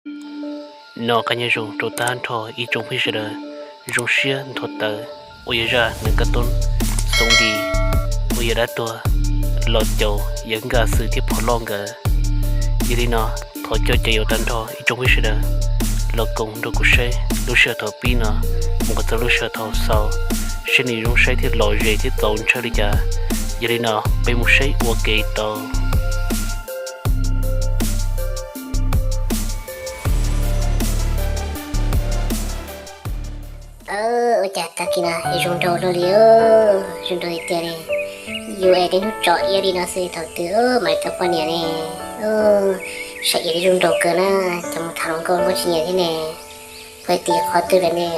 Nyob zoo rau tag nrho ib tsoom phooj ywg sawv daws, zoo siab nthuav tawm uas yog zaj neeg kab tob Xoo Dis uas yog dab tuag los caum yawg Nkaj Xwm thiab Phom Loj nkawd. Yog li no, thov coj caw yaus tag nrho ib tsoom phooj ywg sawv daws los koom nrog kuv saib lub sij hawm thaum pib no mus kom txog lub sij hawm thaum xaus, saib nws zoo saib thiab lom zem thiab txaus ntshai li cas. Yog li no, peb mus saib ua ke tau. Ua cas tag kis no zoo nraug luaj li, zoo nraug tiag tiag li. Yus es tej hnub tsom iab li no xwb thaum twg mam li tau poj niam ne. Saib iab zoo nraug kawg na, cov mus tham hluas nkauj nkauj tsis nyiam thiab ne. Poj tim qhov twg lawm ne,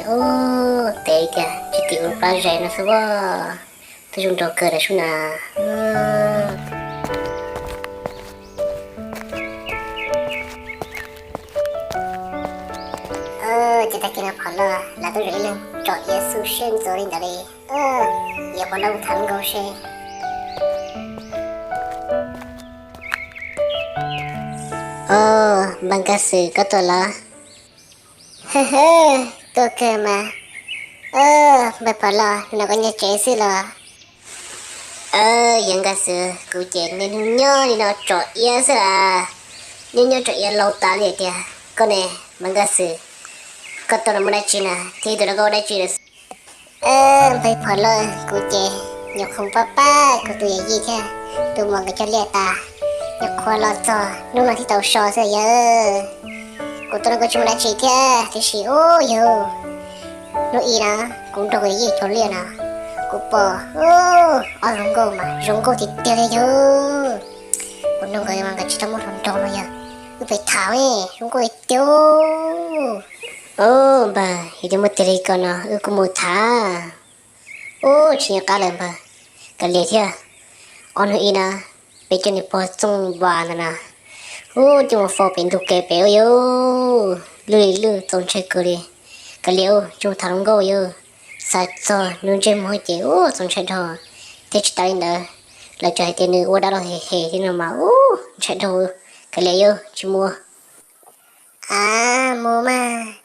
tes tiag tsis tim ua plab zais no xwb as. Twb zoo nraug kawg lawm sub na. Ces tag kis no Phom Loj lawv tuaj zaum ib leeg tsom iab xub siab ntxuav li ntawd li. Yog Phom Loj mus tham hluas nkauj seb. Os, npawg Nkaj Xwm koj tuaj los? Tuaj kawg mas. Npawg Phom Loj, no koj nyob tsev xwb los? Yawg Nkaj Xwm, kuv ces niaj hnub nyob li no tsom iab xwb las. Nyob nyob tsom iab laus tas li tiag. Koj ne, npawg Nkaj Xwm, koj tuaj no muaj dab tsi na, thiab tuaj no koj ua dab tsi lawm? Npawg Phom Loj, kuv ces nyuam qhuav pab pab kuv tus yawm yij thiab tus muam nkawd cog liaj tas, nyuam qhuav los txog hnub no thiaj tau so xwb yawg. Kuv tuaj no kuv tsis muaj dab tsi thiab, tiam sis ub yawg, hnub ib na kuv nrog kuv yawm yij cog liaj no, kuv pom ob hluas nkauj mas zoo nkauj tiag tiag li yawg. Kuv nrog nkawd mas nkawd tsis tau muaj hluas nraug no yawg, wb pem tham zoo nkauj tiag tiag. Ub npawg, yog tias muaj tiag li ko no wb kuj mus tham. Ub tsis nco qab lawm npawg, kav liam thiab. Ob hnub ib na peb coj niag pog Txooj Vas ntawd na, ub coj mus faus pem ntug kev pem ub yawg, lwj li lwj txaus ntshai kawg li. Kav liam ub, coj mus tham hluas nkauj yawg, xav txog nws ntsej muag ces ub txaus ntshai dhau. Thiab tsis tas li ntawd, lawv tseem hais tias nws ua dab los hem hem li no mas ub ntshai dhau. Kav liam yawg, tsis mus. Av, mus mas,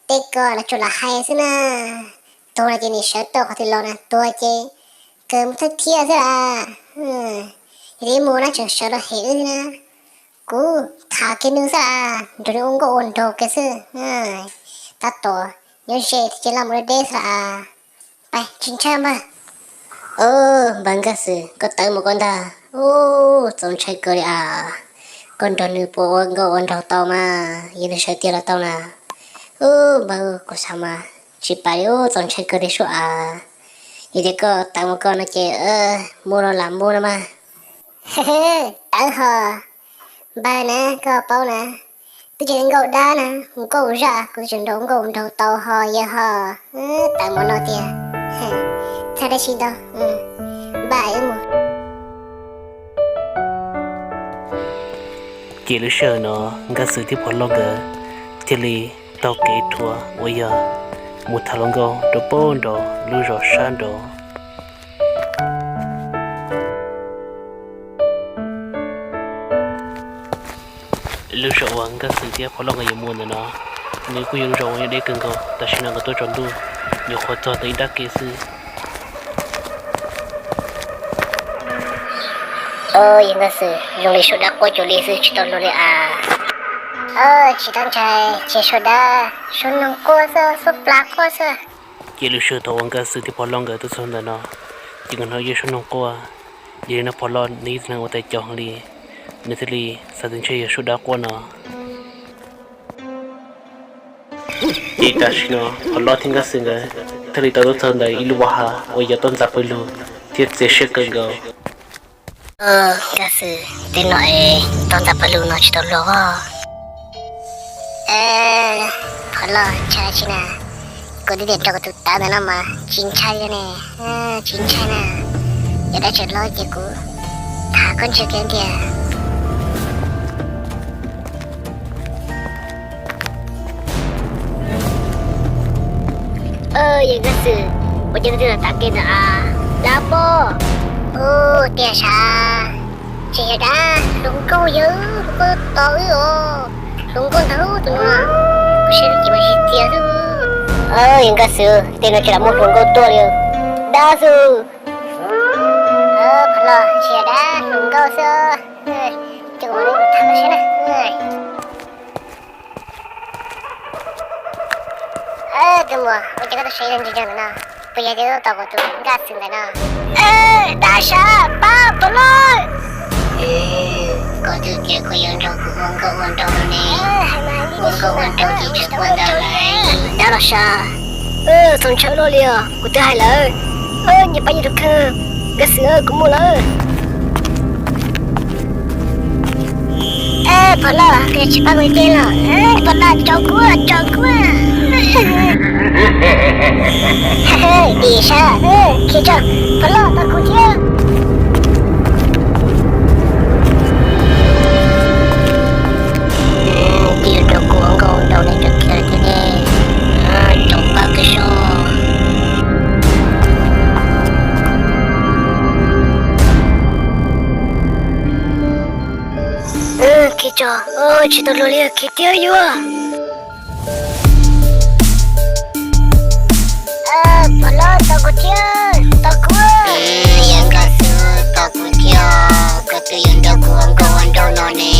tej ko lawv tsuas lam hais xwb na. Tuag no ces nim sawv tau qhov twg los na, tuag ces kawg mus thawj thiab xwb las. Yog li mus na tseem sawv los hem wb na. Kuv tham kiag nws xwb las, nrog nws ua nkauj ua nraug kiag xwb. Tab tom nyob ze thiab ces laj mus deb deb xwb las. Pais, tsis ntshai npawg. Npawg Nkaj Xwm, koj tawv mus koj ntag. Ub, txaus ntshai kawg li as. Koj nrog nws puas ua nkauj ua nraug tau mas, yog nws sawv tiag los tau na. Ub npawg, kuv xav mas tsis pais li, ub txaus ntshai kawg li sub as. Yog tias koj tawv mus koj no ces mus los lam mus no mas. Tawv ho. Npawg na, koj paub na, twb tsis nkauj dab na, nkauj zaj kuv tseem nrog nkauj nraug tau ho yawg ho. Tawv mus no tiag, txhaj dab tsi ntau, npaj wb mus. Ces lub sij hawm no Nkaj Xwm thiab Phom Lauj nkawd thiaj li taug kev rhuav uas yog mus tham hluas nkauj rau pem nraud lub zos sab nraud. Lub zos uas Nkaj Xwm thiab Phom Lauj nkawd yuav mus ntawm no, nws kuj yog lub zos uas nyob deb kawg nkaus. Tam sim no nkawd tuaj tsaus ntuj, nyuam qhuav txog ntawm ib nrab kev xwb. Yawg Nkaj Xwm, zoo li suab dab quaj cuag li xwb, tsis tau luag li as. Tsis tau ntshai, tsis yog suab dab, suab noog quaj xwb, suab plas quaj xwb. Ces lub sij hawm thaum uas Nkaj Xwm thiab Phom Lauj nkawd tuaj txog ntawm no, ces nkawd hnov ib suab noog quaj. Yog li no Phom Lauj nws yog tus neeg uas tais caus heev li, nws thiaj li xav tias ntshe yog suab dab quaj no. Ces tam sim no Phom Lauj thiab Nkaj Xwm nkawd thiaj li tau tuaj txog ntawm ib lub vaj hav uas yog toj ntxas pawg lug thiab txias siab kawg nkaus. Nkaj Xwm, tej no es toj ntxas pawg lug no tsis tau luag os. Phom Lauj, ntshai dab tsi na? Kuv twb tias nrog kuv tus tawv ntawm no mas tsis ntshai li ne. Tsis ntshai na, yog dab tsi los ces kuv tham koj ntshe kiag tiag. Yawg Nkaj Xwm, ua cas koj twb los tav kev ntawd as, dab pob? Ub, tiag sav, tsis yog dab, hluas nkauj yawg, hluas nkauj tos wb os. Hluas nkauj ntag tus no, kuv saib ces mas tsis txia xwb. Yawg nkauj xwb, tej no tsis lam muaj hluas nkauj tuaj li, dab xwb. Pog Loj, tsis yog dab, hluas nkauj xwb. Ces kuv mam li tham saib na. Tus muam, ua cas koj tuaj saib ntsia ntsia ntawm no? Puas yog tias tos kuv tus nkauj xwb ntawm no? Dab sab, pab Pog Loj. Koj twb tias koj yuav nrog kuv ua nkauj ua nraug no ne. Ua nkauj ua nraug ces tseem ua ntawd lawm. Dab los sab. Txaus ntshai luaj li os, kuv twb hais lawm. Nyias pab nyias tus kheej, nkauj xwb, kuv mus lawm. Pog Loj, koj tsis pab kuv thiab los? Pog Loj, tso kuv, tso kuv. Dim sab, khiav tso, Pog Loj, tos kuv thiab. Twb yuav nrog kuv ua nkauj nraug ne, tseem khiav lawm thiab ne. Tsoom pab kws soj. Khiav tso, tsis tau luag li, khiav thiab yuav. Pog Loj, tos kuv thiab, tos kuv. Yawg nkauj xwb, tos kuv thiab, koj twb yuav nrog kuv ua nkauj ua nraug no ne.